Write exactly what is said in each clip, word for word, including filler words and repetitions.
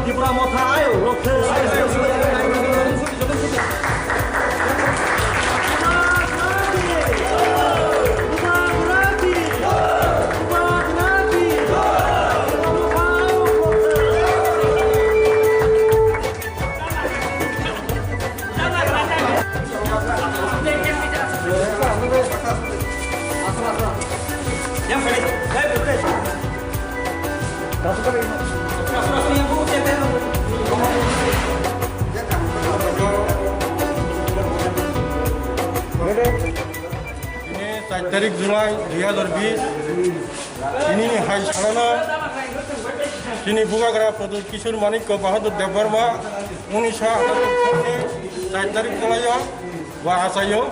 Tipra Motha ayuk rokhe. Tini char tarik July dui hazar bis, tini ni hai salano chini bubagra Pradyut Kishore Manikya Bahadur Debbarma unisho atattor sal ni char tarik July o bo achaio.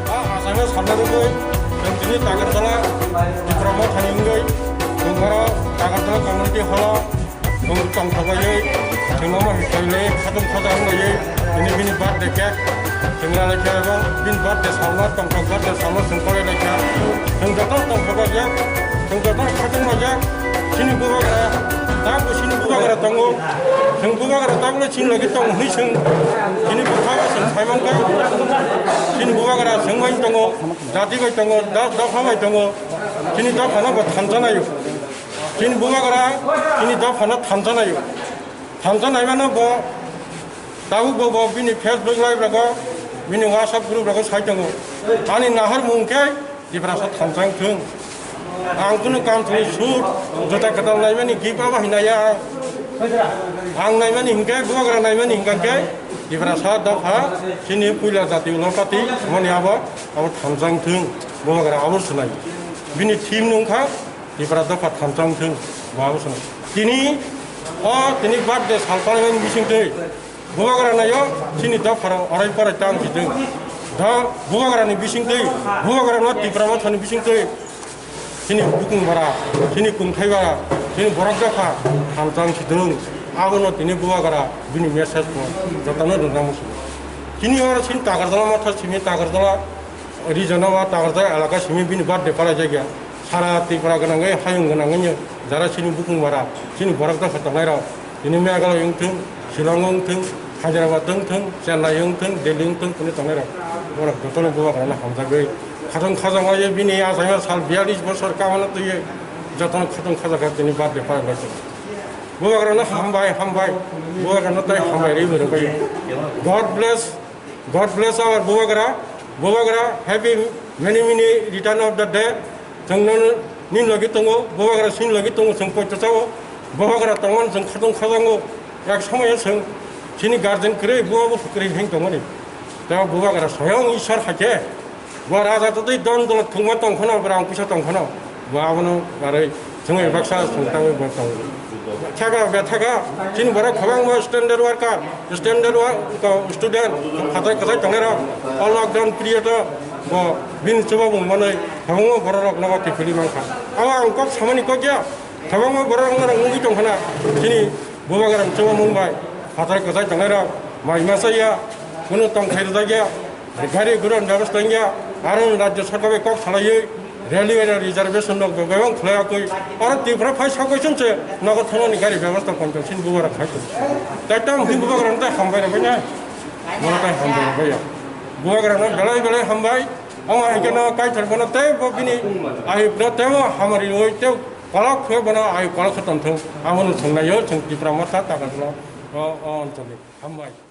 A achaino salna rwgwi chwng tini Tagarjala Tipra Mothani wngwi chwng oro Tagarjala Community Hall o chwng tongthok baiwi chwng omo hai khailai khatung khaja wnglaiwi tini bini birthday cake chwng ralaikha ebong bini birthday salno tongthok birthday salno chwng korilaikha. Chwng joto tongthok baijak, chwng joto khatung baijak. Chini bubagra, tabukle chini bubagra tongo. Chwng bubagra tabukle chini logi tongo hwnwi chwng chini bwkhao chwng sai mankha. Chini bubagra chwng bai tongo, jati bai tongo, do-, dopha bai tongo. Chini dophano bo thansa naio. Chini bubagra chini dophano thansa naio. Thansa naimano bo tabuk bo, bo bini Facebook live rogo, bini WhatsApp group rogo sai tongo. Ani nahar mung khe Tiprasa thansa wng thung. Ang kunu kam thani shoot, jota kwtal naimani gift abo hinaya. Ang naimani hinkhe, bubagra naimani hinkhe, Tiprasa dopha, chini puila jati ulopati, moni abo, abo thansa wng thung, bubagra abo swlai. Bini theme nungkha, Tipra dopha thansa wng thung, bo abo swlai. Tini, o, tini birthday sal palaimani bisingtwi, Bubagra naio, chini dopharo orai porai tang si thung. Do bubagrani bisingtwi, bubagrano Tipra Mothani bisingtwi, chini bukung bara, chini kungthai bara, chini borok dopha, thansa wng si thung. Abono tini bubagra, bini message no, jotono rwna muchungo. Chini oro chini Tagarjala Motha simi Tagarjala, region o Tagarjala elaka simi bini birthday palai jakya. Sara Tripura gwnangwi, hayung gwnangwi, jara chini bukung bara, chini borok dopha tongnai rok, tini Meghalaya wng thung, Shillong wng thung, Hyderabad wng thung, Chennai wng thung, Delhi wng thung, tini tongnai rok, borok jotono bubagrano hamjagwi, khatong khajak wngwi bini achaima sal biyalish bosor kamano twiwi, jotono khatong khajak kha tini birthday palai lai tongo. Bubagrano hambai, hambai, bubagrano tai hambai rwi rwbai. God bless. God bless our Bubagra. Bubagra, happy many many return of the day. Chwng nini logi tongo, Bubagra chini logi tongo, chwng poito chao. Bubagra tongmani chwng khatong khajango. Ek somoyo chwng chini guardian kwrwi, bubagra kwrwi heng tongmani. Tei Bubagra soyong Ishwar hai khe. Bo raja totwi don dolot thwngma tong phano, bo rang puisa tong phano, bo abono barwi chwngwi baksa chwng tangwi bo tongo. Thaka, bethaka, chini borok kwbangma standard worker, standard wo-, ko-, student, kwchai kwchai tongnai rok, o lockdown period o bo bini chubamung manwi kwbangma borok rok nogo kiphilwi mankha. Abo ang kok samani kok ya, kwbangma borok rok nugwi tong khna, chini Bubagrani chubamung bai phatar kwchai tongnai rok mai masa ya, kunu tongthai rwjak ya, gari gurani bebosta wng ya, aro rajya sarkar bai kok salaiwi railway rok reservation rok bebak khlai yakwi, aro Tripura phai sak bai chwng se nogo thangmani gari bebosta poncham sini Bubagra khai tong. Tai tamo hwnwi Bubagrano tai hambai rwbai nai, bono tai hambai rwbai ya. Bubagrano belai belai hambai, omo hai kheno Kaitor bono tei bo bini ayukno teibo hamari rwui tei kolok khe bono ayuk kolok khe tongthung, abono chwng naio chwng Tipra Motha Takarjala o, o oncholi. Hambai.